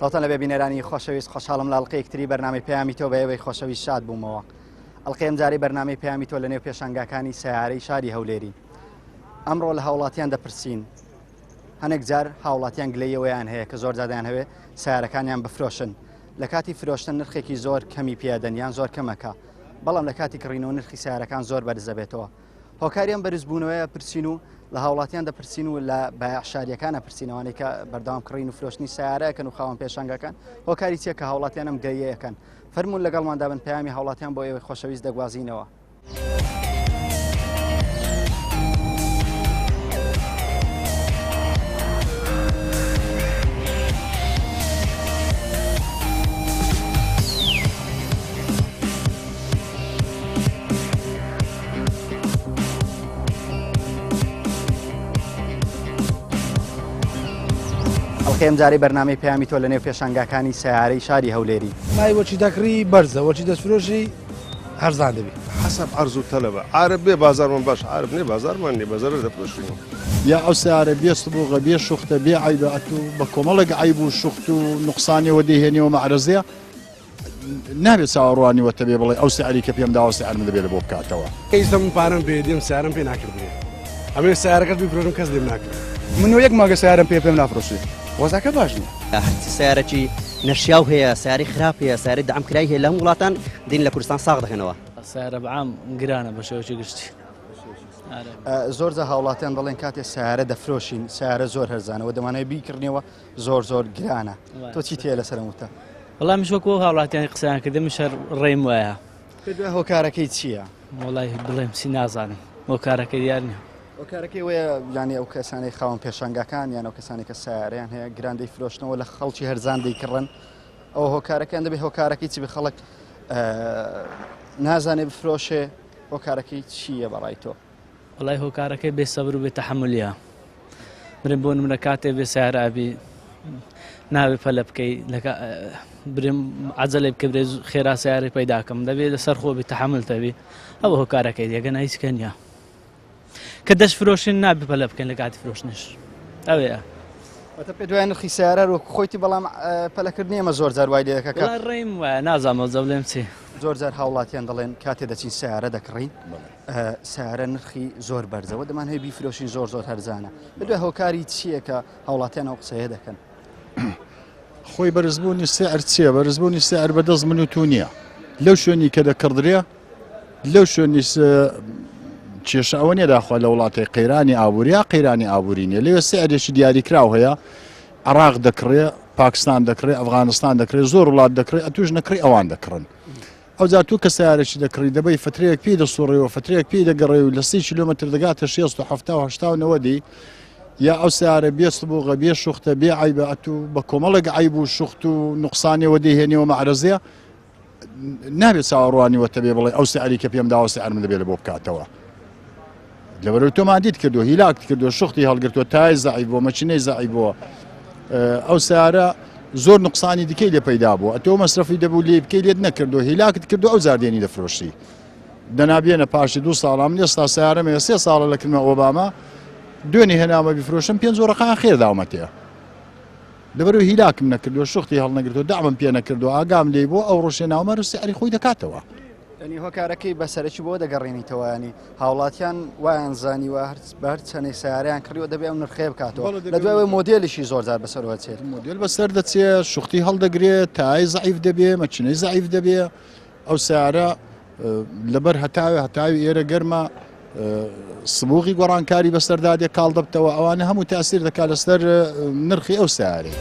سڵاوتان لەبێ بینەرانی خۆشەویست، خۆشحاڵم لە ئەڵقەیەک تری بەرنامەی پەیامی تۆ بە ئێوەی خۆشەویست شاد بوومەوە. ئەڵقەی ئەمجارەی بەرنامەی پەیامی تۆ لە نێو پێشانگاکانی سەیارەی شاری هەولێری. ئەمڕۆ لە هاوڵاتیان دەپرسین. هەنێک جار هاوڵاتیان گلەیی ئەوەیان هەیە کە زۆر جار دەیانهەوێ سەیارەکانیان بفرۆشن. لە کاتی فرۆشتن نرخێکی زۆر کەمی پێدەن یان زۆر کەمەکە. بەڵام لە کاتی کڕینەوە نرخی سەیارەکان زۆر بەرز دەبێتەوە. هۆکاری ئەم بەرزبوونەوەیە پرسین و لە هاوڵاتیان دەپرسین و لە بایەع شاریەکانە پرسین ئەوانەی کە بەردەوام کڕین و فرۆشتنی سیارەکەن و خاوەن پێشانگەکان هۆکاری چیە کە هاوڵاتیان ئەم گەیەکەن فەرمونون لەگەڵماندا بن پەیامی هاوڵاتیان بۆ ئێوەی خۆشەویست دەگوازینەوە. ئەڵقەی ئەمجارەی بەرنامەی پەیامی تۆ لە نێو پێشانگاکانی سەیارەی شاری هەولێری. نای وەچی دەکڕی بەرزە وەچی دەستفرۆشی هەرزان دەبی. حەسەب عەرز و تەلەبە عارەب بێ بازارمان باش عارەب نێ بازارمان نیە بە زەرەر دەفرۆشین. یا ئەو سەیارە بێ سبوغە بێ شوختە بێ عەیبە ئەتوو بە کۆمەڵێک عەیب و شوخت و نوقسانیەوە دەیهێنیەوە مەعرەزەیە نابێت چاوەڕوانی وەتە بێ بڵێ ئەو سعری کە پێم داوە سعر من دەبێت لە بۆ بکاتەوە. ئیستا من پارەم پێ دێم سیارەم پێ ناکردرێ ئەمێ سیارەکەت بیفرۆشم کەس لێم ناکرێ. من یەک مانگە سیارەم پێ پێم نافرۆشێ وەزعەکە باش نیە. هەرچی سەیارەکی نەشیاو هەیە سەیارەی خراپ هەیە سەیارەی دەعم کرای هەیە لە هەموو وڵاتان دین لە کوردستان ساغ دەکەنەوە. سەیارە بەعام گرانە بە شێوەکی گشتی. زۆر جا هاوڵاتیان دەڵێن کاتێ سیارە دەفرۆشین سیارە زۆر هەرزانەوە دەمانەوێت بیکڕنیەوە زۆر زۆر گرانە تۆ چی تێ لەسەر ئەم وتە؟ وەڵا منیش وەکو ئەو هاوڵاتیانی قسەیان کرد منیش هەر ڕێیم وایە. پێت وایە هۆکارەکەی چییە؟ وەڵای بڵێم چی نازانم هۆکارەکەی دیار نییە. هۆکارەکەی وەیە یانی ئەو کەسانەی خاوەن پێشانگاکان یان ئەو کەسانی کە سیارەیان هەیە گران دەیفرۆشنەوە لە خەڵکی هەرزان دەیکڕن ئەو هۆکارەکەیان دەبێت هۆکارەکەی چی بێ خەڵک نازانێ بفرۆشێ هۆکارەکەی چییە بەڕای تۆ؟ وەڵای هۆکارەکەی بێ سەبر و بێ تەحەمولیە برێم بۆ نمونە کاتێ بێ سیارە ئەبی ناوێ پەلە بکەی برێم عجلەی بکە برێ خێرا سیارەی پەیداکەم دەبێ لەسەر خۆ بی تەحەمول تەبی ئەوە هۆکارەکەی دیگە هیچ کە نییە کە دەست فرۆشن نابێ پەلە بکەن لە کاتی فرۆشتنش ئەوەیە. واتە پێت وایە نرخی سیارە وەک خۆیتی بەڵام پەلەکردنی ئێمە زۆر جار وای لێ دەکات کە وەڵا ڕێیم وایە نازانم ئەوجا بڵێم چی. زۆر جار هاوڵاتیان دەڵێن کاتێ دەچین سیارە دەکڕین سیارە نرخی زۆر بەرزە و دەمانهەوێت بیفرۆشین زۆر زۆر هەرزانە بەدوای هۆکاری چییە کە هاوڵاتیان ئەو قسەیە دەکەن؟ خۆی بەرزبوونی سعر چییە؟ بەرزبوونی سعر بەدەست من و تو نییە لەو شوێنی کە دەکڕدرێ لەو شوێنی کێشە ئەوە نیە داخوا لە وڵاتی قەیرانی ئابووری یا قەیرانی ئابووری نیە لەوێ سعرێکی دیاریکراو هەیە عراق دەکڕێ پاکستان دەکڕێ ئەفغانستان دەکرێت زۆر وڵات دەکرێت ئەتوش نەکڕی ئەوان دەکڕن ئەوجا تۆ کە سەیارەکی دەکڕی دەبەی فترەیەک پێی دەسوڕێ و فترەیەک پێی دەگەڕێ و لە سی کیلۆمەتر دەگاتە شێست و حەفتا و هەشتا و نەوەدی یا ئەو سەیارە بێ سبوغە بێ شوختە بێ عەیبە ئەتوو بە کۆمەڵێک عەیب و شوخت و نوقسانیەوە دەیهێنیەوە مەعرەزەیە نابێت چاوەڕوانی وەتە بێ بڵێ ئەو سعری کە پێم داوە سعر من دەبێت لە بۆ بکاتەوە لەبەرەوەی تۆ مادیت کردو هیلاکت کردو شختی هەڵگرتووە تای زەعیف بووە مەچینەی زەعیف بووە ئەو سیارە زۆر نقصانی دیکەی لێ پەیدا بووە ئەتۆ مەسرەفی دەبوو لێ بکەی لێت نەکردو هیلاکت کردو ئەو زاردێنی دەفرۆشی دەنابێنە پاشی دو ساڵە من ئێستا سیارەم هەیە سێ ساڵە لە کردمە ئۆباما دوێنێ هێنامە بیفرۆشم پێنج وەرەقەیان خێر داومەتێ لەبەرەوەی هیلاکم نەکردووە شختی هەڵنەگرتووە دەعمم پێ نەکردووە ئاگام لێی بووە ئەو ڕۆژێ ناومەر و سعری خۆی دەکاتەوە. یانی هۆکارەکەی بە سەرەکی بۆ دەگەڕێنیتەوە ینی هاوڵاتیان وایان زانیوە هەر بە هەر چەندێک سیارەیان کڕیوە دەبێ ئەم نرخەیە بکاتەوە لە دوای مۆدێلیشی زۆر جار بەسەرەوە چێت مۆدێل بەسەر دەچێ شوختی هەڵدەگرێ تای زەعیف دەبێ مەچینەی زەعیف دەبێ ئەو سیارە لەبەر هەتاوێ هەتاوی ئێرە گەرمە سبوغی گۆڕانکاری بەسەردا دێ کاڵ دەبتەوە ئەوانە هەموو تاسیر دەکات لەسەر نرخی ئەو سیارەی.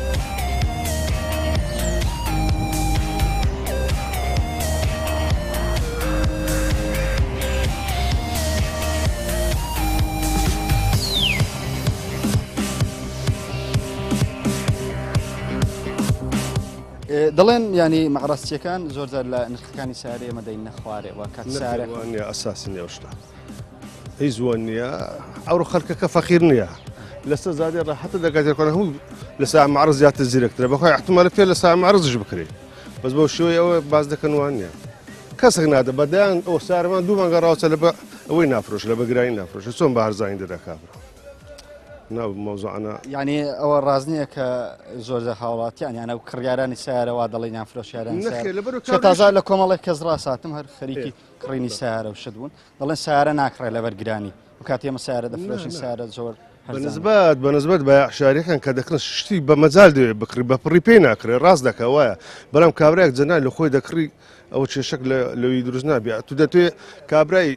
دەڵێن ینی مەعرەسچیەکان زۆر جار لە نرخەکانی سارێ ئێمە دەینە خوارێ وە کات سارێ ئەساسی نیە شتە هیچ وە نییە ئەوڕۆ خەڵکەکە فەقیر نییە. لەسەر زادەی ڕاحەتە دەکات کۆن هەموو لە سا معرض زیاتر زیرەکترە بەخۆی احتمال پێ لە سا معرضش بکرێ بەس بەو شێوەی ئەوە باس دەکەن وان نییە کەسێک نادە بەدەیان ئەو سارمان دوو مانگە ڕاوچە لە بە ئەوەی نافرۆش لە بەگرانی نافرۆشە چۆن بە هەرزانی دەدا کابرا نا مەوزوعانە یعنی ئەوە ڕاست نییە کە زۆر لە هاوڵاتیان یان ئەو کڕیارانی سیارە وا دەڵێن یان فرۆشیاران نەخێر لەبەر چۆ تازە لە کۆمەڵێک کەس ڕاستاتم هەر خەریکی کڕینی سیارە و شت بوون دەڵێن سیارە ناکڕێ لەبەر گرانی و کاتێ ئێمە سیارە دەفرۆشین سیارە زۆر بەنسبەت بەنسبەت بە شاریەکان کە دەکڕن شتی بە مەجال دەوێت بکڕی بە پڕی پێی ناکرێ ڕاست دەکە وایە بەڵام کابراێک جەنای لە خۆی دەکڕی ئەوە کێشەک لەوی دروست نابێت تو دەتوێ کابرای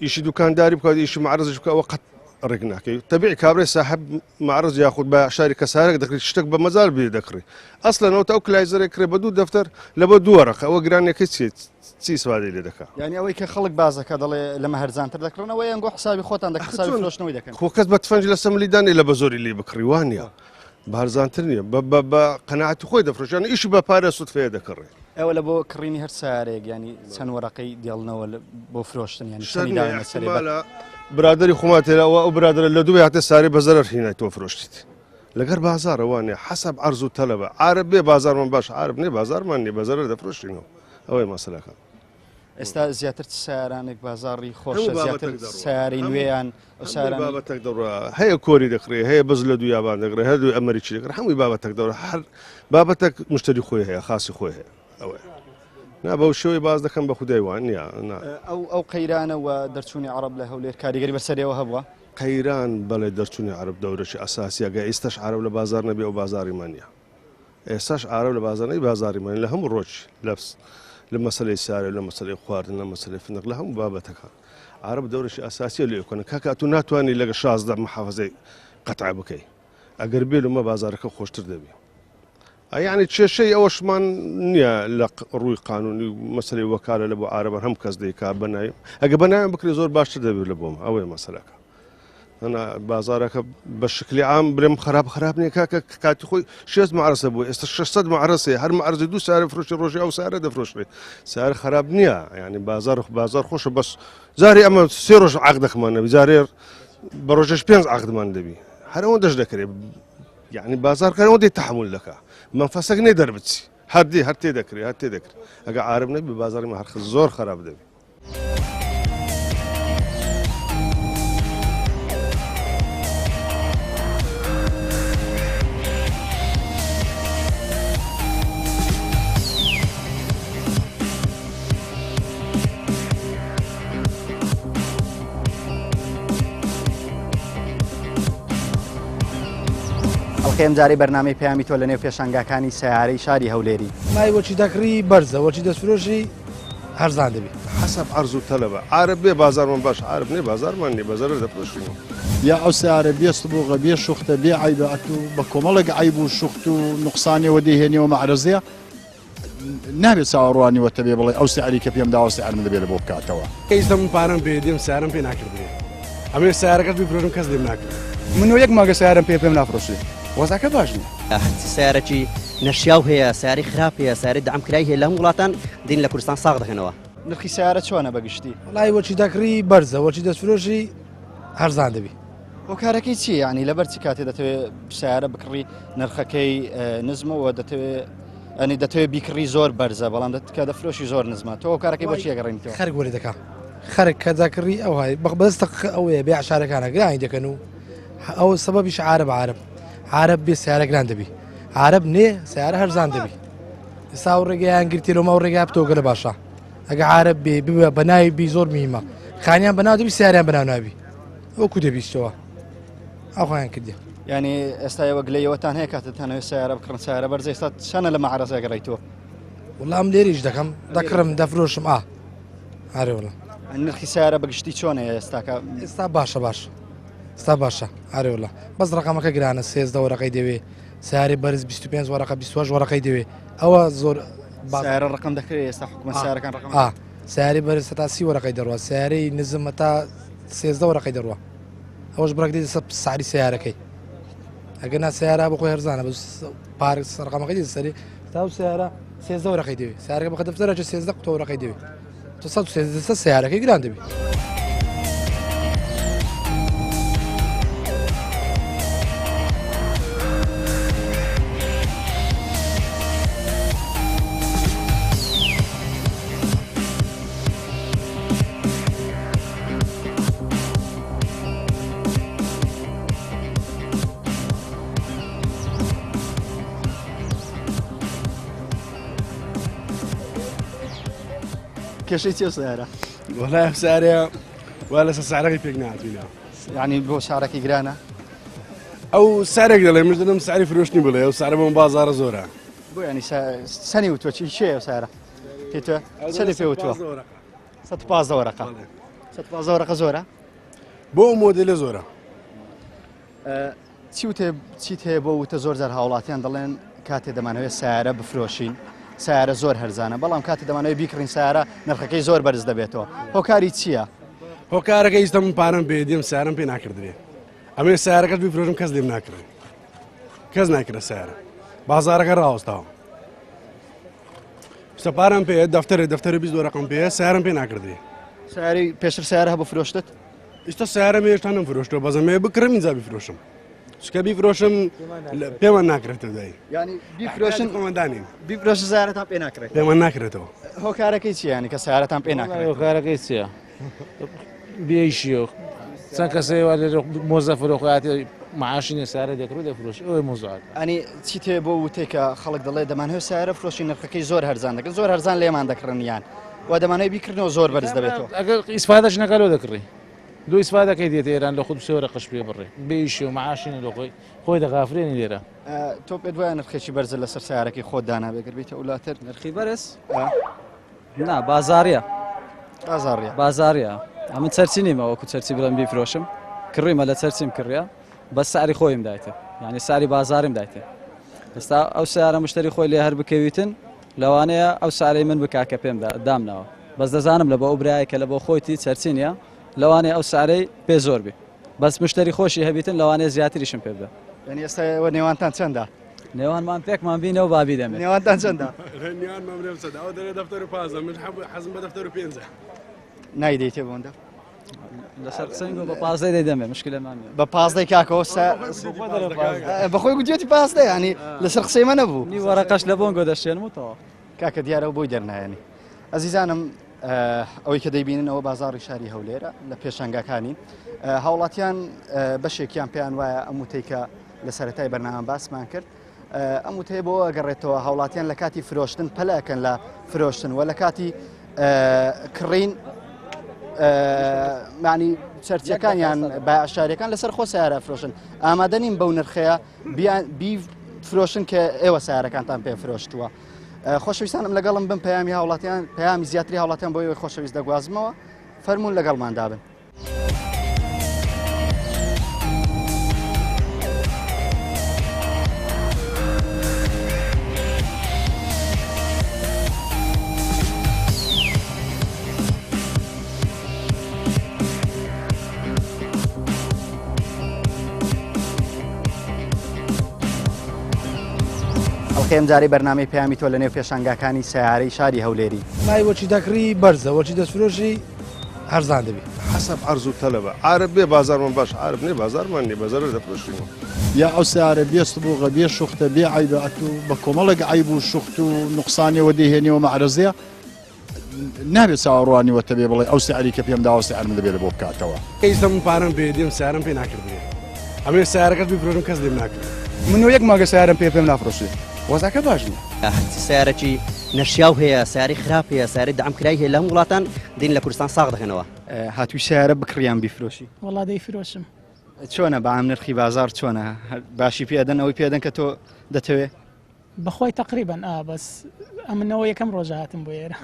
ئیشی دوکانداری بکات ئیشی معرزش بکە ئەوە قەت ڕێک ناکەی تەبیعی کابرای ساحب معرز یاخود بە شاری کەسارێک دەکڕی شتێک بە مەجال بێ دەکڕی ئەسلەن ئەوە ئەو کلایزەرێک کرێ بە دوو دەفتەر لە بە دوو وەرەقە ئەوە گرانەکەی چیت چی ئیسفادەی لێ دەکا؟ یانی ئەوەی کە خەڵک باس دەکا دەڵێ لەمە هەرزانتر دەکڕن ئەوەی ئەنگۆ حسابی خۆتان دەکەن حسابی فرۆشتنەوەی دەکەن. خۆ کەس بە تفەنج لە سەملی دانێ لە بە زۆری لێی بکڕی وا نییە بە هەرزانتر نییە بە بە بە قەناعەتی خۆی دەفرۆشێ یانی ئیشی بە پارە سوتفەیە دەکڕێ. ئێوە لە بۆ کڕینی هەر سەیارەیەک یانی چەند وەرەقەی دێڵنەوە بۆ فرۆشتن یانی شەرت چەندی نییە داونە سەرێ بە ئیحتیمالە برادەری خۆمان تێرا ئەوە ئەو برادەرە لە دوبەی هاتێ سارەی بە زەرەر هینای تۆ فرۆشتیت لەگەر بازاڕە وا نییە حەسەب عەرز و تەلەبە عارەب بێ بازاڕمان باشە عارەب نییە بازاڕمان نییە بە زەرەر دەفرۆشینەوە. ئەوەیە مەسەلەکە. ئێستا زیاتر چ سەیارانێک بازاڕی خۆشە زیاتر سەیارەی نوێیان ئەو سەیارانەی بابەتێک دەڕوا هەیە کۆری دەکڕێ هەیە بەس لە دوو یابان دەکڕێ هەر دوو ئەمریکی دەکڕێ هەمووی بابەتێک دەڕوا هەر بابەتێک مشتری خۆی هەیە خاصی خۆی هەیە ئەوەیە نا بەو شێوەی باز دەکەم بە خودای وان نییە نا ئەو ئەو قەیرانە و دەرچوونی عەڕەب لە هەولێر کاریگەری بەسەرەوە هەبووە؟ قەیران بەڵێ دەرچوونی عەرەب دەورەکی ئەساسیە گە ئیستەش عەرەب لە بازار نەبێ ئەو بازاڕیمان نییە. ئێستاش عارەب لە بازاڕی بازاڕی مەن لە هەموو ڕۆژ لەپس لە مەسەلەی سارە لە مەسەلەی خواردن لە مەسەلەی فندق لە هەموو بابەتەکان عارەب دەورێکی ئەساسیە لێ کۆنە کاکە تو ناتوانانی لەگە 16 محافظەی قەتع بکەی ئەگەر بێ لەمە بازارەکە خۆشتر دەبی یعنی کێشەی ئەوەشمان نییە لە ڕووی قانونی مەسلەی وەکالە لە بۆ عارەبان هەم کەس دەیکا بەناوی ئەگە بەناوی بکرێ زۆر باشتر دەبێت لە بۆم ئەوەیە مەسەلەکە نا بازارەکە بە شکلی عام برێم خراپ خراپ نییە کاکە کاتی خۆی شێست معرەسە بوو ئێستا 600 معرەسەیە هەر معرەزی دوو سارە فرۆشی ڕۆژی ئەو سارە دەفرۆشرێ سارە خراپ نییە یعنی بازار بازار خۆشە بەس جارێ ئەمە سێ ڕۆژ عقدەکەمان نەبی جارێ بە ڕۆژەش پێنج عقدمان دەبی هەر ئەوەندەش دەکرێ یعنی بازار کار ئەوەندەی تەحمل دەکا منفەسەک نێ دەربچی هەر دێ هەر تێ دەکرێ هەر تێ دەکرێ ئەگە عارب نەبی بازاری مە هەر زۆر خراپ دەبی. ئەڵقەی ئەمجارەی بەرنامەی پەیامی تۆ لەنێو پێشانگاکانی سەیارەی شاری هەولێری. نای وەچی دەکڕی بەرزە وەچی دەستفرۆشی هەرزان دەبی. حەسەب عەرز و تەلەبە عارەب بێ بازارمان باشە عارەب نیە بازارمان نیە بە زەرەر دەفرۆشین. یا ئەو سەیارە بێ سبوغە بێ شوختە بێ عەیبە ئەتوو بە کۆمەڵێک عەیب و شوخت و نوقسانیەوە دەیهێنیەوە مەعرەزەیە نابێت چاوەڕوانی وەتە بێ بڵێ ئەو سعری کە پێم داوە سعر من دەبێت لە بۆ بکاتەوە. ئێستا من پارەم پێ دێم سیارەم پێ ناکردرێ ئەمێ سیارەکەت بیفرۆشم کەس لێم ناکرێ من و یەک مانگە سیارەم پێ پێم نافرۆشێ وەزعەکە باش نییە. هەرچی سەیارەکی نەشیاو هەیە سەیارەی خراپ هەیە سەیارەی دەعم کرای هەیە لە هەموو وڵاتان دین لە کوردستان ساغ دەکەنەوە. نرخی سەیارە چۆنە بە گشتی؟ وەڵایی وەچی دەکڕی بەرزە وەچی دەستفرۆشی هەرزان دەبی. هۆکارەکەی چییە یعنی لەبەر چی کاتێ دەتەوێت سیارە بکڕی نرخەکەی نزمەوە دەتەوێت ئەنی دەتەوێت بیکڕی زۆر بەرزە بەڵام دەتکە دەفرۆشی زۆر نزمە تۆ هۆکارەکەی بۆ چیە گەڕێنیتەوە خەرک وەری دەکا خەرک کە دەکڕی ئەو های بەخ بەدەستە ئەوەیە بێ عشارەکانە گرانی دەکەن و ئەو سەبەبیش عارەب عارەب عارەب بێ سیارە گران دەبی عارەب نێ سیارە هەرزان دەبی ئێستا ئەو ڕێگەیان گرتی لۆمە ئەو ڕێگا بتۆگە لە باشە ئەگە عارەب بێ ببە بەناوی بی زۆر مهمە خانیان بەناو دەبی سیاریان بەناو نابی وەکو دەبیستەوە ئەو خۆیان کردی. یعنی ئێستا ئێوە گلەیەوەتان هەیە کاتێ دەتانەوێت سیارە بکڕن سیارە بەرزە ئێستا چەنە لە مەعرەزە گەڕیتەوە؟ وەڵا ئەم لێریش دەکەم دەکڕم دەفرۆشم ئا ئارێ وەڵا. نرخی سیارە بەگشتی چۆنە ئێستاکە؟ ئێستا باشە باش ئێستا باشە ئارێ وەڵا بەس ڕقەمەکە گرانە 13 وەرەقەی دەوێ سیارەی بەرز 25 وەرەقە 28 وەرەقەی دەوێ ئەوە زۆر سیارە ڕقم دەکرێت ئێستا حکومەت سیارەکان ڕقم ئا سیارەی بەرز هەتا 30 وەرەقەی دەڕوا سیارەی نزم هەتا 13 وەرەقەی دەڕوا ئەوەش بڕێک دێتە سەر سعری سیارەکەی ئەگەر نا سیارە بۆ خۆی هەرزانە بەس پارک ڕقەمەکەی دێتە سەری تا ئەو سیارە 13 وەرەقەی دەوێ سیارەکە بخە دەفتەرە چ 13 قوتە وەرەقەی دەوێ تۆ 113 سیارەکەی گران دەبی. کێشەی چیە سیارە؟ وەڵای ئەم سیارەیە وا لەسەر سعرەکەی پێک نهاتوینە. یعنی بۆ سعرەکەی گرانە؟ ئەو سعرێک دەڵێ منش دەڵێم سعری فرۆشتنی بڵێ ئەو سعرە بۆم بازاڕە زۆرە. بۆ یعنی چەنی وتووە چی چیە ئەو سعرە؟ پێ تۆ چەنی پێ وتووە؟ 115 وەرەقە. 115 وەرەقە زۆرە؟ بۆ ئەو مۆدێلە زۆرە. چی وتێ چیت هەیە بۆ وتە زۆر جار هاوڵاتیان دەڵێن کاتێ دەمانەوێت سیارە بفرۆشین سیارە زۆر هەرزانە بەڵام کاتێ دەمانەوێت بیکڕین سیارە نرخەکەی زۆر بەرز دەبێتەوە هۆکاری چییە؟ هۆکارەکە ئیستا من پارەم پێ دێم سیارەم پێ ناکردرێ ئەمێ سیارەکەت بیفرۆشم کەس لێم ناکڕێ کەس ناکرە سیارە بازارەکە ڕاوەستاوە ئیستا پارەم پێ دەفتەرێ دەفتەرە 20 وەرەقم پێ سیارم پێ ناکردرێ سیاری پێشتر سیارە هەبوو فرۆشتت؟ ئیستا سیارەم هێشتا نەمفرۆشتووە بەس ئەمەوێ بکڕم ئینجا بیفرۆشم چکە بیفرۆشم پێمان ناکرێتەوە دای ینی بیفرۆشن خۆمەدانین بیفرۆشن سیارەتان پێ ناکرێت پێمان ناکرێتەوە هۆکارەکەی چییە ینی کە سیارەتان پێ ناکرێت هۆکارەکەی چییە بێیشیۆ چەند کەسێ وا لێرە مۆزەفە لە خۆیاتی معاشی نیە سیارە دەکڕێ دەفرۆشێ ئەوەی مۆزەکە. ئەنی چی تێ بۆ وتەی کە خەڵک دەڵێ دەمانهەوێ سیارە فرۆشی نرخەکەی زۆر هەرزان دەکەن زۆر هەرزان لێمان دەکڕن یان و دەمانەوێ بیکڕنەوە زۆر بەرز دەبێتەوە. ئەگەر ئیسفادەش نەکا لۆ دەکڕی لۆ ئیسفادەکەی دێتە ئێران لە خود سێ وەرەقەش پێ بڕێ بێ ئیشی و معاشی نیە لۆ خۆی خۆی دەغافرێنی لێرە. تۆ پێت وایە نرخێکی بەرزت لەسەر سیارەکەی خۆت دانابێ گەر بیتە ئەولاتر؟ نرخی بەرز؟ نا بازاڕیە. بازاڕیە. بازاڕیە ئەمن چەرچی نیمە وەکو چەرچی بڵێم بیفرۆشم کڕیمە لە چەرچیم کڕیە بەس سعری خۆیم دایتێ یعنی سعری بازاریم دایتێ ئێستا ئەو سیارە مشتری خۆی لێ هەر بکەویتن لەوانەیە ئەو سعرەی من بکا کە پێم دامناوە بەس دەزانم لە بۆ ئەو برایە کە لە بۆ خۆیتی چەرچی نییە لەوانەیە ئەو سعرەی پێ زۆر بێ بەس مشتری خۆشی هەبیتن لەوانەیە زیاتریشم پێ بدە. یعنی ئێستا ئێوە نێوانتان چەندە؟ نێوانمان پێکمان بینە و بابی دەمێ. نێوانتان چەندە؟ نێوانمان برێم چەندە؟ ئەوە دەرێ دەفتەر و پازە من حەزم بە دەفتەر و پێنجە. نایدەیتێ بۆندە؟ لەسەر قسەی بە پازدەی دەیدەمێ مشکلەمان نییە. بە پازدەی کاکەوە بەخۆی گوتیەتی پازدە ینی لەسەر قسەی مە نەبوو. نی وەرەقەش لە بۆنگۆ دەشێنم و تەواو. کاکە دیارە و بۆی دەرنایەنی. ئەزیزانم ئەوەی کە دەیبینن ئەوە بازاڕی شاری هەولێرە لە پێشانگاکانی هاوڵاتیان بەشێکیان پێیان وایە ئەم وتەی کە لە سەرەتای بەرنامە باسمان کرد ئەم وتەیە بۆ ئەگەڕێتەوە هاوڵاتیان لە کاتی فرۆشتن پەلەکەن لە فرۆشتن و لە کاتی کڕین معنی چەرچەکانیان بە شارەکان لەسەر خۆ سیارە فرۆشن ئامادە نین بەو نرخەیە بیفرۆشن کە ئێوە سیارەکانتان پێ فرۆشتووە. خۆشەویستانم لەگەڵم بن پەیامی هاوڵاتیان پەیامی زیاتری هاوڵاتیان بۆ ئێوەی خۆشەویست دەگوازمەوە فەرمونون لەگەڵماندا بن. ئەڵقەی ئەمجارەی بەرنامەی پەیامی تۆ لەنێو پێشانگاکانی سەیارەی شاری هەولێری. نای وەچی دەکڕی بەرزە وەچی دەستفرۆشی هەرزان دەبی. حەسەب عەرز و تەلەبە عارەب بێ بازارمان باش عارەب نێ بازارمان نیە بە زەرەر دەفرۆشین. یا ئەو سەیارە بێ سبوغە بێ شوختە بێ عەیبە ئەتوو بە کۆمەڵێک عەیب و شوخت و نوقسانیەوە دەیهێنیەوە مەعرەزەیە نابێت چاوەڕوانی وەتە بێ بڵێ ئەو سعری کە پێم داوە سعر من دەبێت لە بۆ بکاتەوە. ئیستا من پارەم پێ دێم سیارەم پێ ناکردرێ ئەمێ سیارەکەش بیفرۆشم کەس لێم ناکرێ. من و یەک مانگە سیارەم پێ پێم نافرۆشێ وەزعەکە باش نیە. هەرچی سەیارەکی نەشیاو هەیە سەیارەی خراپ هەیە سەیارەی دەعم کرای هەیە لە هەموو وڵاتان دین لە کوردستان ساغ دەکەنەوە. هاتووی سەیارە بکڕی یان بیفرۆشی؟ وەڵا دەیفرۆشم. چۆنە بەعام نرخی بازاڕ چۆنە باشی پێ ئەدەن ئەوەی پێ ئەدەن کە تۆ دەتەوێ؟ بەخوای تەقریبەن ئا بەس ئەمنەوە یەکەم ڕۆژە هاتم بۆ ئێرە.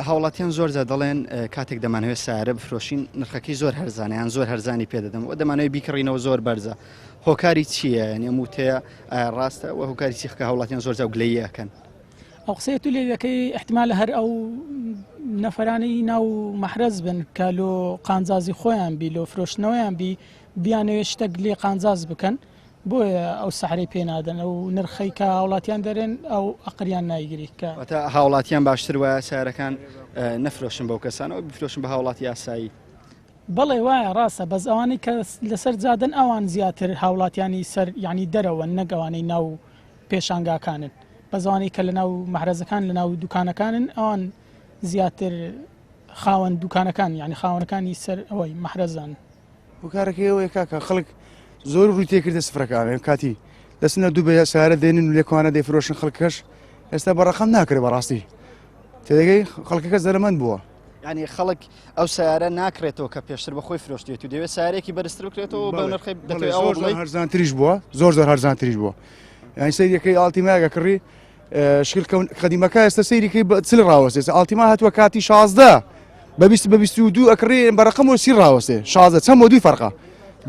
هاوڵاتیان زۆر جار دەڵێن کاتێک دەمانەوێت سارە بفرۆشین نرخەکەی زۆر هەرزانە یان زۆر هەرزانی پێدەدەم و دەمانەوێت بیکڕینەوە زۆر بەرزە هۆکاری چییە یعنی ئەم وتەیە ئایا ڕاستە و هۆکاری چی کە هاوڵاتیان زۆر جار گلەیی ئەکەن؟ ئەو قسەیە تو لێ دەکەی احتمال هەر ئەو نەفرانی ناو مەحرەز بن کە لۆ قانجازی خۆیان بی لۆ فرۆشتنەوەیان بی بیانەوێت شتێک لێ قانجاز بکەن بۆیە ئەو سەعرەی پێ نادەن ئەو نرخەی کە هاوڵاتیان دەرێن ئەو ئەقریان نایگری کە. واتە هاوڵاتیان باشتر وایە سەیارەکان نەفرۆشن بەو کەسانەوە بفرۆشن بە هاوڵاتی ئاسایی. بەڵێ وایە ڕاستە بەس ئەوانەی کە لەسەر جادەن ئەوان زیاتر هاوڵاتیانی سەر یانی دەرەوەن نەک ئەوانەی ناو پێشانگاکانن بەس ئەوانەی کە لەناو مەحرەزەکان لەناو دوکانەکانن ئەوان زیاتر خاوەن دوکانەکان یانی خاوەنەکانی سەر ئەوەی مەحرەزان. هۆکارەکەی ئەوەیە کاکە خەڵک زۆر ڕووی تێکردە سفرەکان کاتی دەچنە دوو بە سارە دێنن و لێکوانە دەیفرۆشن خەڵکەش ئێستا بە ڕقم ناکرێت بەڕاستی تێدەگەی خەڵکەکە زەرەمەند بووە. یعنی خەڵک ئەو سیارە ناکرێتەوە کە پێشتر بەخۆی فرۆشتێت و دەوێت سیارێکی بەرزتر بکرێتەوە بە نرخی دەتەوێت ئەوە زۆر زۆر هەرزانتریش بووە زۆر زۆر هەرزانتریش بووە یعنی سەیرەکەی ئاڵتیماگە کڕی شکل قەدیمەکە ئێستا سەیریکەی بە چل ڕاوەستێ ئاڵتیما هاتووە کاتی 16 بە 20 بە 22 ئەکڕی بە ڕقم و سی ڕاوەستێ 16 چەند بۆ دووی فەرقە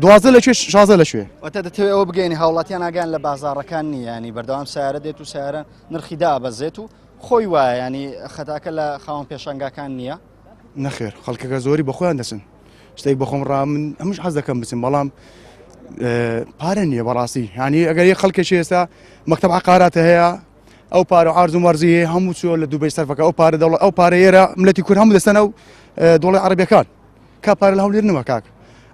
دوازدە لە کوێ 16 لە کوێ واتە دەتەوێت ئەوە بگەینی هاوڵاتیان ئاگیان لە بازاڕەکان نییە ینی بەردەوام سیارە دێت و سیارە نرخی دابەزێت و خۆی وایە ینی خەتاکە لە خاوەن پێشانگاکان نییە؟ نەخێر خەڵکەکە زۆری بەخۆیان دەچن شتێک بەخۆم ڕا من هەمووش حەز دەکەم بچم بەڵام پارە نییە بەڕاستی هەنی ئەگەر یە خەڵکێکی ئێستا مەکتب عقاراتە هەیە ئەو پارە عارز و مەرزی هەیە هەموو چووە لە دوبەی سەرفەکە ئەو پارە دەوڵەت ئەو پارە ئێرە ملەتی کورد هەموو دەستەنە و دۆڵی عەرەبیەکان کا پارە لە هەولێر نەما کاک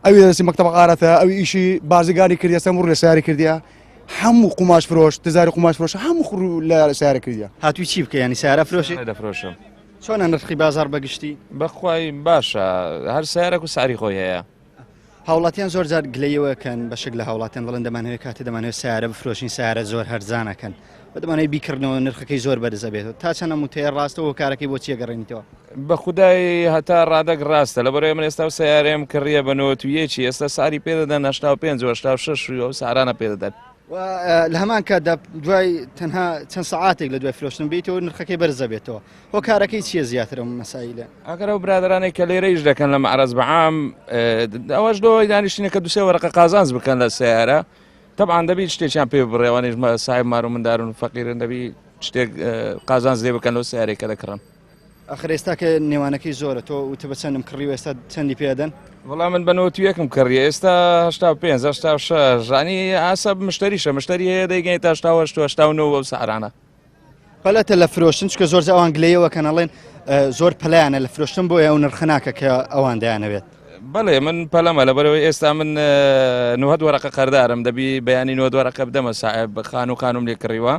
ئەوی دەستی مەکتب عقاراتە ئەوی ئیشی بازرگانی کردیە سەموڕ لە سیاری کردیە هەموو قوماش فرۆش تزاری قوماش فرۆش هەموو خوڕ لە سیارە کردیە. هاتووی چی بکەی یانی سیارە فرۆشی؟ دەفرۆشم. چۆنە نرخی بازاڕ بە گشتی؟ بەخوای باشە هەر سیارەک و سعری خۆی هەیە. هاوڵاتیان زۆر جار گلەیەوە کەن بەشێک لە هاوڵاتیان دەڵێن دەمانەوێت کاتێ دەمانەوێت سیارە بفرۆشین سیارە زۆر هەرزانەکەن و دەمانەوێت بیکڕنەوە نرخەکەی زۆر بەرز ئەبێتەوە تا چەند ئەم وتەیە ڕاستە و هۆکارەکەی بۆ چییە گەڕێنیتەوە؟ بە خودای هەتا ڕادەک ڕاستە لەبەرئەوەی من ئێستا ئەو سەیارەیەم کڕیە بە 91 ئێستا سعری پێ دەدەن 85 و 86 و ئەو سعرانە پێ دەدەن. و لە هەمان کاتدا دوای تەنها چەند سەعاتێک لە دوای فرۆشتن بیتەوە نرخەکەی بەرز دەبێتەوە هۆکارەکەی چییە زیاتر ئەم مەسایلە؟ ئەگەر ئەو برادەرانەی کە لێرە ئیش دەکەن لە مەعرەز بەعام ئەوەش لۆ دانیشتنە کە دوسێ وەرەقە قازانج بکەن لە سەیارە تەبعەن دەبی شتێکیان پێ ببڕێ ئەوانیش ساحێب مار و مندارن و فەقیرن دەبی شتێک قازانج لێ بکەن لەو سیارەی کە دەکڕن. ئەخر ئێستا کە نێوانەکەی زۆرە تۆ وتە بە چەندم کڕی و ئێستا چەندی پێدەن؟ وەڵا من بە 91م کڕی ئێستا 85 86 ژانی ئاسە مشتریشە مشتری هەیە دەیگەین تا 88 و 89 ئەو سعرانە. پەلەتە لە فرۆشتن چکە زۆر ئەوان گلەیەوە کەن ئەڵێن زۆر پەلایانە لە فرۆشتن بۆیە ئەو نرخە ناکە کە ئەوان دەیانەوێت. بەڵێ من پەلەمە لەبەرەوەی ئێستا من نوهەد وەرەقە قەردارم دەبی بەیانی نوە وەرەقە بدەمە ساحێب خانوو خانوم لێ کڕیوە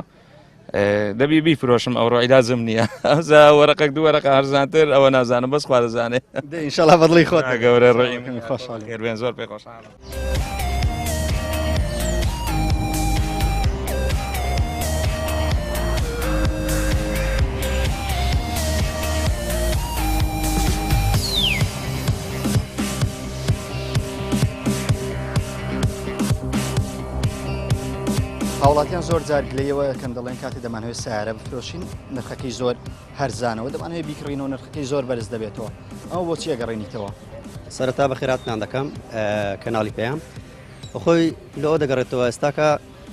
دەبی بیفرۆشم ئەوڕۆ عیلازم نییە ئەوزا وەرەقەک دوو وەرەقە هەرزانتر ئەوە نازانم بەس خوا دەزانێ دە ئینشاڵا بەدڵی خۆت گەورە ڕێی خۆشحاڵی خێربێن زۆر پێ خۆشحاڵم. هاوڵاتیان زۆر جار گلەیەوە کەم دەڵێن کاتی دەمانەوێت سیارە بفرۆشین نرخەکەی زۆر هەرزانەوە دەمانەوێت بیکڕینەوە نرخەکەی زۆر بەرز دەبێتەوە ئەوە بۆ چیە گەڕێنیتەوە؟ سەرەتا بەخێراتتان دەکەم کەناڵی پەیام بەخۆی لەوە دەگەڕێتەوە ئێستاکە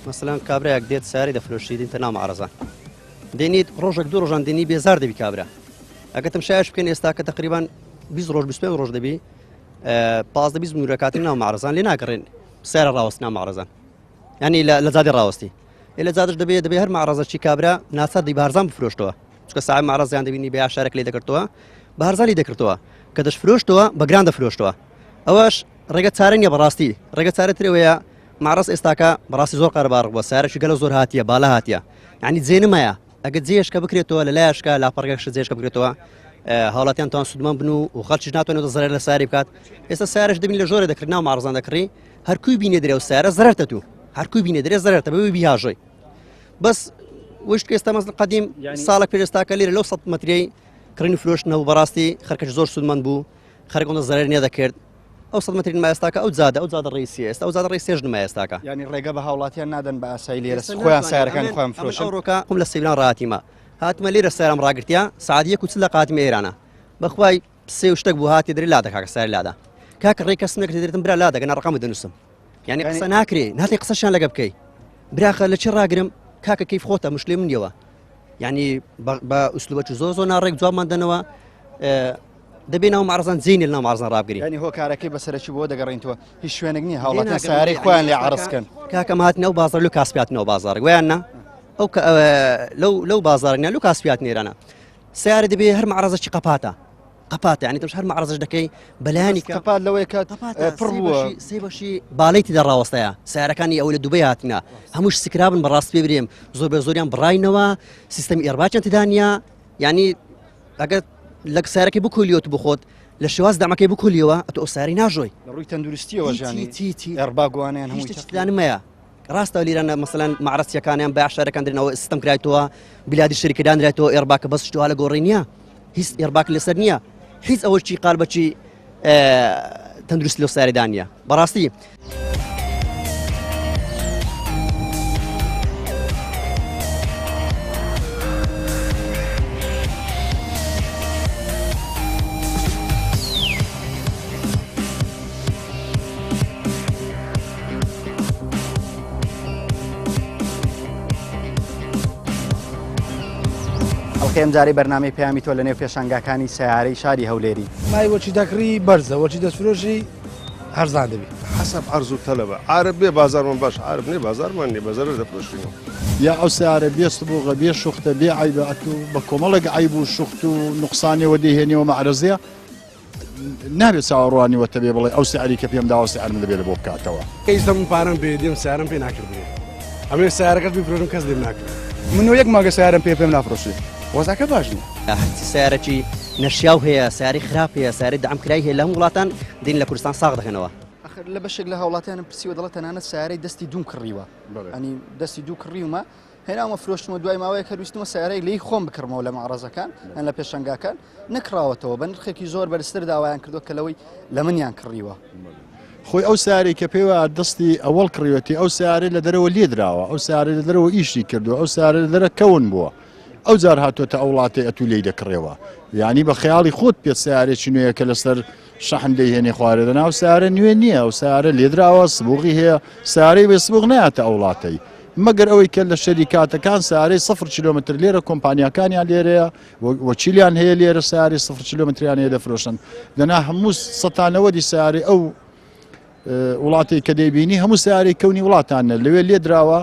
مەسەلەن کابرایەک دێت ساری دەفرۆشی دینتە ناو معرەزان دێنیت ڕۆژێک دوو ڕۆژان دێنی بێزار دەبی کابرا ئەگە تەمشایش بکەین ئێستاکە تقریبان 20 ڕۆژ 25 ڕۆژ دەبی 15 20 نورەکاتی ناو معرەزان لێ ناگەڕێن سارە ڕاوەست ناو معرەزان ینی لە جادی ڕاوەستی لە جادش دەبێ دەبێ هەر معرەزەکی کابرا ناچار دی بارزان بفرۆشتەوە چونکە ساحێب مەعرەزیان دەبینی بە شارێک لێ دەکردەوە بە هەرزانی دەکردەوە کە دەشفرۆشتەوە بە گران دەفرۆشتەوە ئەوەش ڕێگە چارە نییە بەڕاستی ڕێگە چارەترەوەیە معرەز ئێستاکە بەڕاستی زۆر قەرەباڕ بووە سارەکی گەلە زۆر هاتیە بالا هاتیە یعنی جێ نمایە ئەگە جێشکە بکرێتەوە لە لایشکە لاپەڕگەشە جێشکە بکرێتەوە هاوڵاتیان توان سوودمان بن و خەڵکیش ناتوانێت زەرەر لە ساری بکات ئێستا سارش دەبین لە ژۆرە دەکرد ناو ماڕزان دەکڕی هەرکوی بینێ درێ و سارە زەرەرتە تو هەرکوی بینێ درێ زەرەرتە بەوی بیهاژۆی بەس وشت ئێستا مەسل قەدیم ساڵە پێش ئێستاکە لێرە لەو 100 مەتریەی کڕین و فرۆشتنەوە بەڕاستی خەرکەش زۆر سوودمەند بوو خەرک ئەوەندە زەرەر نەدەکرد ئەو 100 مەتری نما ئێستاکە ئەو جادە ئەو جادە ڕئیسیە ئێستا ئەو جادە ڕئیسیەش نما ئێستاکە یعنی ڕێگە بە هاوڵاتیان نادەن بە ئاسایی لێرە خۆیان سیارەکانی خۆیان فرۆشن ئەوڕۆکە خۆم لە سەیران ڕاتیمە هاتمە لێرە سیارم ڕاگرتیا سعات یەک و چل دەقە هاتمە ئێرانە بەخوای سێ و شتێک بوو هاتی درێ لادا کاکە سیار لادا کاکە ڕێی کەسم نەکرد درێتم برا لادا گەنا ڕقەمە دەنووسم یعنی قسە ناکرێ ناتێ قسەشیان لەگە بکەی براخە لە چی ڕاگرم کاکە کەیف خۆتە مشلێ منیەوە یعنی بە ئوسلوبەکی زۆر زۆر ناڕێک جوابمان دەنەوە دەبێ ناو معرزان زیینی ناو معرزان ڕابگری ینی هۆکارەکەی بەسەرەکی بۆ دەگەڕینەوە هیچ شوێنێک نییە هاوڵاتیان سیارەی خۆیان لێ عرضکەن کاکەم هاتنەوە بازار لو کاسپیاتنەوە بازار ویان نا ئەو لەو لەو بازارنە لو کاسپیات نێرانە سیارە دەبێ هەر معرزەکی قەپاتە قەپاتە یعنی تۆش هەر معرزش دەکەی بەلایانی کە قەپات لەوەی کە پڕ بووە سێ بەشی باڵی تێدا ڕاوەستایە سیارەکانی ئەوە لە دوبەی هاتنە هەمووش سکرابن بەڕاست پێ برێم زۆر بە زۆریان بڕینەوە سیستەمی ئێرباچیان تێدا نییە یعنی ئەگەر لە سیارەکەی بکولیەوە تو بخۆت لە شێواز دەمەکەی بکولیەوە ئەتۆ ئەو سیارەی ناژۆی لە ڕووی تەندروستیەوە ژیانی چی چی ئێرباگوانیان هەموو شتێکی تێدا نمایە ڕاستە لیرانە مەسەلەن مەعرەسیەکانیان بە شارەکان درنەوە سیستەم کرایتەوە بلادی شەریکەدان درایتەوە ئێرباکە بەس شتوها لە گۆڕی نییە. هیچ ئێرباک لەسەر نییە هیچ ئەوەی چی قالبەکی تەندروست لەو سیارەدا نییە بەڕاستی. ئەڵقەی ئەمجارەی بەرنامەی پەیامی تۆ لەنێو پێشانگاکانی سەیارەی شاری هەولێری. مای وەچی دەکڕی بەرزە وەچی دەستفرۆشی هەرزان دەبی. حەسەب عەرز و تەلەبە عارەب بێ بازارمان باش عارەب نیە بازارمان نیە بە زەرەر دەفرۆشینەوە. یا ئەو سەیارە بێ سبوغە بێ شوختە بێ عەیبە ئەتوو بە کۆمەڵێک عەیب و شوخت و نوقسانیەوە دەیهێنیەوە مەعرەزەیە نابێت چاوەڕوانی وەتە بێ بڵێ ئەو سعری کە پێم داوە سعر من دەبێت لە بۆ بکاتەوە. ئیستا من پارەم پێ دێم سیارەم پێ ناکردرێ ئەمێ سیارەکەت بیفرۆشم کەس لێم ناکرێ. من یەک مانگە سیارەم پێ پێم نافرۆشێ وەزعەکە باش نیە. هەرچی سیارەکی نەشیاو هەیە سیارەی خراپ هەیە سیارەی دەعم کرای هەیە لە هەموو وڵاتان دین لە کوردستان ساغ دەکەنەوە. ئەخر لە بەشێک لە هاوڵاتیانم پرسیوە دەڵێ تەنانەت سیارەی دەستی دووم کڕیوە ئەنی دەستی دوو کڕیومە هێناومە فرۆشتمە دوای ماوەیەک هەر ویستمە سیارەی لێی خۆم بکڕمەوە لە مەعرەزەکان یان لە پێشەنگاکان نەکڕاوەتەوە بە نرخێکی زۆر بەرزتر داوایان کردووە کە لەوەی لە منیان کڕیوە. خۆی ئەو سیارەی کە پێوە دەستی ئەوەڵ کڕیوەتی ئەو سیارەی لە دەرەوە لێدراوە ئەو سیارەی لە دەرەوە ئیشی کردووە ئەو سیارە لە دەرە کەون بووە ئەو جار هاتووەتە ئەو وڵاتەی ئەتوو لێی دەکڕێەوە یعنی بە خەیاڵی خۆت پێت سیارێکی نوێیە کە لەسەر شەحن دەیهێنێ خوارێ دەناو سیارە نوێ نییە ئەو سیارە لێدراوە سبوغی هەیە سیارەی بێ سبوغ نایاتە ئەو وڵاتەی مەگەر ئەوەی کە لە شەریکاتەکان سارەی سفر کیلۆمەتر لێرە کۆمپانیاکانیان لێرەیە وەکیلیان هەیە لێرە سارەی سفر کیلۆمەتریان هەیە دەفرۆشن دەنا هەموو سەتانەوەدی سارەی ئەو وڵاتی کە دەیبینی هەموو سارەی کەونی وڵاتانە لەوێ لێدراوە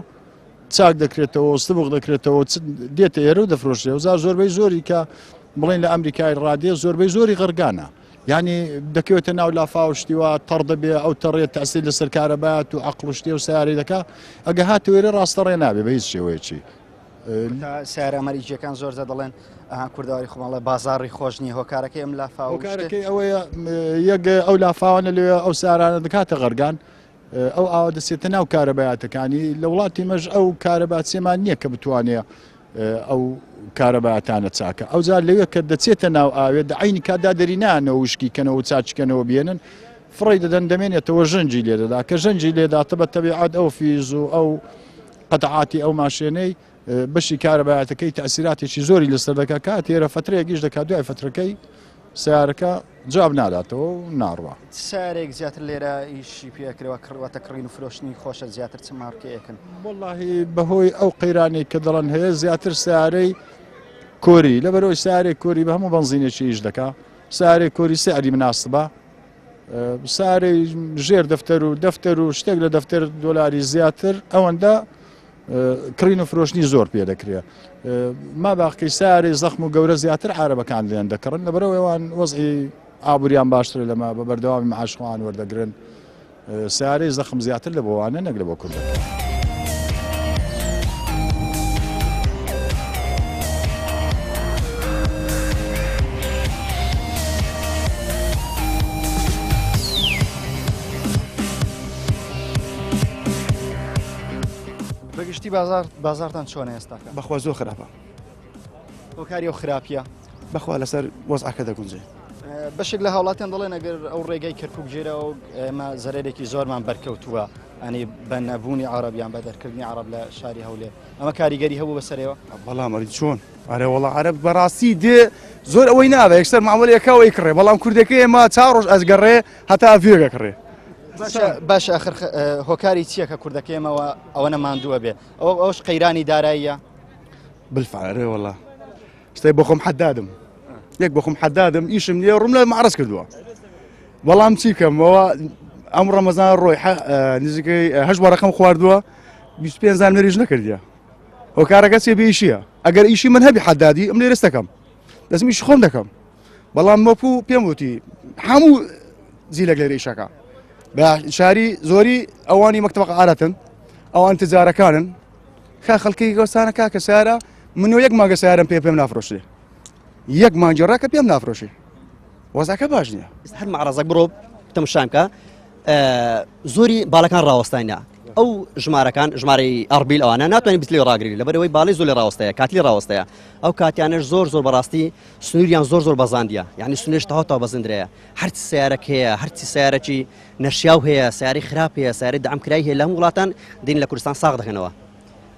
چاک دەکرێتەوە سبق دەکرێتەوە دێتە ئێرە و دەفرۆشێ و زار زۆربەی زۆری کە بڵێن لە ئەمریکای ڕادێ زۆربەی زۆری غەرگانە یانی دەکەوێتە ناو لافاو شتی وا تەڕ دەبێ ئەو تەڕێ تەسیر لەسەر کارەبات و عەقڵ و شتێ و سیارەی دەکا ئەگە هاتە وێرە ڕاستە ڕێ نابێ بە هیچ شێوەیەکی. سیارە ئەمەریکیەکان زۆر جار دەڵێن ئەها کوردەواری خۆماڵە بازاڕی خۆش نییە هۆکارەکەی ئەم لافاو هۆکارەکەی ئەوەیە یەک ئەو لافاوانە لەوێ ئەو سارانە دەکاتە غەرگان ئەو ئاوە دەچێتە ناو کارەبایەتەکانی لە وڵاتی مەش ئەو کارەباچێمان نییە کە بتوانێ ئەو کارەباتانە چاکە ئەوجار لەوێ کە دەچێتە ناو ئاوێ دە عەینی کاتدا دەرینانەوە وشکی کەنەوە چاچکەنەوە بێنن فڕی دەدەن دەمێنێتەوە ژەنگی لێدەدا کە ژەنگی لێداتە بە تەبیعات ئەو فیز و ئەو قەتعاتی ئەو ماشێنەی بەشی کارەبایەتەکەی تەسیراتێکی زۆری لەسەر دەکات کاتێرە فترەیەکیش دەکات دوای فترەکەی سیارەکە جواب ناداتەوە و ناڕوا. چ سەیارەیەک زیاتر لێرە ئیشی پێ ئەکرێ وە کڕ واتە کڕین و فرۆشتنی خۆشە زیاتر چ مارکەیەکن؟ وەڵاهی بەهۆی ئەو قەیرانەی کە دەڵێن هەیە زیاتر سەیارەی کۆری لەبەرئەوەی سەیارەی کۆری بە هەموو بەنزینێکی ئیش دەکا سەیارەی کۆری سعری مناسبە سارەی ژێر دەفتەر و دەفتەر و شتێک لە دەفتەر دۆلاری زیاتر ئەوەندە کڕین و فرۆشتنی زۆر پێ دەکرێت ما باقی سارەی زەخم و گەورە زیاتر عربەکان لێن دەکڕن لەبەرەوە ئەوان وەزعی ئابووریان باشترە لەمە بە بەردەوامی معاش خۆیان وەردەگرن سارەی زەخم زیاتر لە بۆوانە نەک لە بۆ کوردەکە. بەگشتی بازار بازارتان چۆنە ئێستاکە؟ بەخوا زۆر خراپە. هۆکاری ئەو خراپیە؟ بەخوا لەسەر وەزعەکە دەگونجێ. بەشێک لە هاوڵاتیان دەڵێن ئەگەر ئەو ڕێگەی کەرکک گێرەوە ئێمە زەرێکی زۆرمان بەرکەوتووە ئەنی بە نەبوونی عربیان بە دەرکردنی عرب لە شاری هەولێر ئەمە کاریگەری هەبوو بەسەرەوە بەڵام ئەری چۆن ئەرێ وەڵا عەرەب بەڕاستی دێ زۆر ئەوەی نابێ یەکسەر معاملەیەکە ئەوەی کڕێ بەڵام کوردەکەی ئێمە چا ڕۆژ ئەزگەڕێ هەتا ئەڤیۆگە کڕێ باشە ئەخر هۆکاری چییە کە کوردەکەی ئێمەوە ئەوە نەماندووە بێ ئەو ئەوش قەیرانی داراییە بالفعل ئەرێ وەڵا شتێک بۆ خۆم حەدادم یەک بۆ خۆم حەدادم ئیشم نییە ڕووم لە معرەز کردووە بەڵام چی بکەمەوە ئەم ڕەمەزان ڕۆی نزیکەی هەش وەرەقەم خواردووە 25 زان نەریش نەکردیە هۆکارەکە چێ بێ ئیشیە ئەگەر ئیشی من هەبی حەدادی ئەم لێرەست دەکەم دەستم ئیشی خۆم دەکەم بەڵام وەکو پێم وتی هەموو زیلەک لێرە ئیشەکە بە شاری زۆری ئەوانی مەکتەبە عارەتن ئەوان تجارەکانن کا خەڵکی گۆستانە کاکە سارە من و یەک مانگە سارم پێ پێم نافرۆشێ یەک مانگی ڕاکە پێم نافرۆشێ وەزعەکە باش نییە هەر معرەزەک بڕۆ تەمشام کە زۆری باڵەکان ڕاوەستاینە. ئەو ژمارەکان ژمارەی ئەربیل ئەوانە ناتوانانی بتلی ڕاگری لەبەرەوەی باڵی زۆر لە ڕاوەستەیە کاتلی ڕاوەستەیە ئەو کاتیانەش زۆر زۆر بەڕاستی سنووریان زۆر زۆر بەزاندیە یعنی سنوورش تەواو تەواو بەزندرەیە هەرچی سیارەک هەیە هەرچی سیارەکی نەشیاو هەیە سیاری خراپ هەیە سیاری دەعم کرای هەیە لە هەموو وڵاتان دین لە کوردستان ساغ دەکەنەوە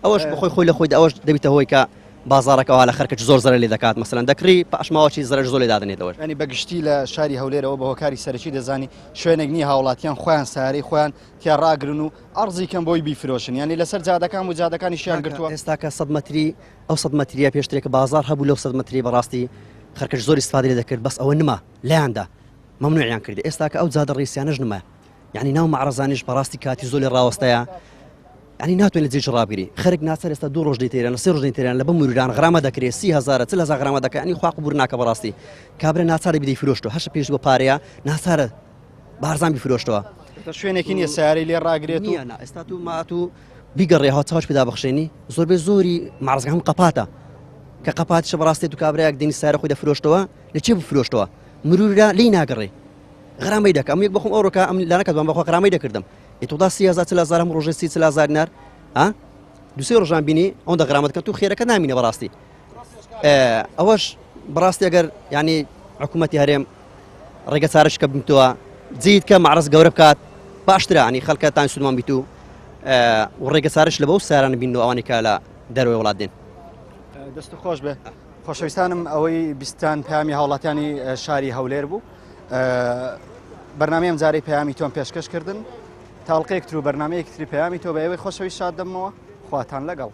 ئەوەش بەخۆی خۆی لە خۆی ئەوەش دەبیتە هۆی کە بازارەکەەوە لە خەرکە زۆر زەرەر لێ دەکات مەسەلەن دەکڕی پاشماوەی زەرەر زۆر لێ دادەنێتەوە. ینی بەگشتی لە شاری هەولێرەوە بە هۆکاری سەرەکی دەزانی شوێنێک نییە هاوڵاتیان خۆیان سارەی خۆیان تیا ڕاگرن و ئەرزی کەم بۆی بیفرۆشن یعنی لەسەر جادەکان و جادەکانیشیان گرتووە. ئێستاکە 100 مەتری ئەو 100 مەتریە پێشترێک بازار هەبوو لەو 100 مەتری بەڕاستی خەرکەش زۆر ئیسفادە لێ دەکرد بەس ئەوە نما لایاندا مەمنوعیان کردی ئێستاکە ئەو جادە ڕیسیانەش نما یعنی ناو مەعرەزانیش بەڕاستی کاتی زۆر لێ ڕاوەستایە یعنی ناتوانێت لە جێژ ڕابگری خەرک ناچار ئێستا دوو ڕۆژ دێتە ئێران سێ ڕۆژ دێتە ئێران لە بە موران غرامە دەکرێت 30 هزارە 40 هزار غرامە دەکە ینی خوا قبور ناکە بەڕاستی کابرا ناچاری بدەی فرۆشتەوە هەشە پێش بۆ پارەیە ناچارە بارزان بیفرۆشتەوە شوێنێکی نییە سیارەی لێ ڕاگرێت و نا ئێستا تو مات و بیگەڕێ هەوە چاوش پێدا بخشێنی زۆربەی زۆری مەعرەزەکە هەموو قەپاتە کە قەپاتیشە بەڕاستی تو کابرایەک دێنی سیارە خۆی دەفرۆشتەوە لە چێ بفرۆشتەوە مرورە لێی ناگەڕێ غرامەی دەکەم ئەم یەک بەخۆم ئەوڕۆکە ئەم لانەکە دوام بەخوا غرامەی دەکردم ئێ تۆدا 30 هزار 40 هزار هەم ڕۆژێ 30 40 هزار دینار ها دوسێ ڕۆژان بینی ئەوەندە غرامەت کە تو خێرەکە نامینە بەڕاستی ئەوەش بەڕاستی ئەگەر ینی حکوومەتی هەرێم ڕێگە چارەش کە بمتەوە جیت کە معرەز گەورە بکات باشترە ینی خەڵکەتان سوودمان بیت و و ڕێگە چارەش لە بەو سارانە بین و ئەوانەی کە لە دەرەوەی وڵات دێن. دەست خۆش بێ خۆشەویستانم ئەوەی بیستان پەیامی هاوڵاتیانی شاری هەولێر بوو بەرنامەی ئەمجارەی پەیامی تۆم پێشکەش کردن تاڵقەیەک تر و بەرنمەیەک تری پەیامی تۆ بە ئێوەی خۆشەویست شاد دەبمەوە خواتان لەگەڵ.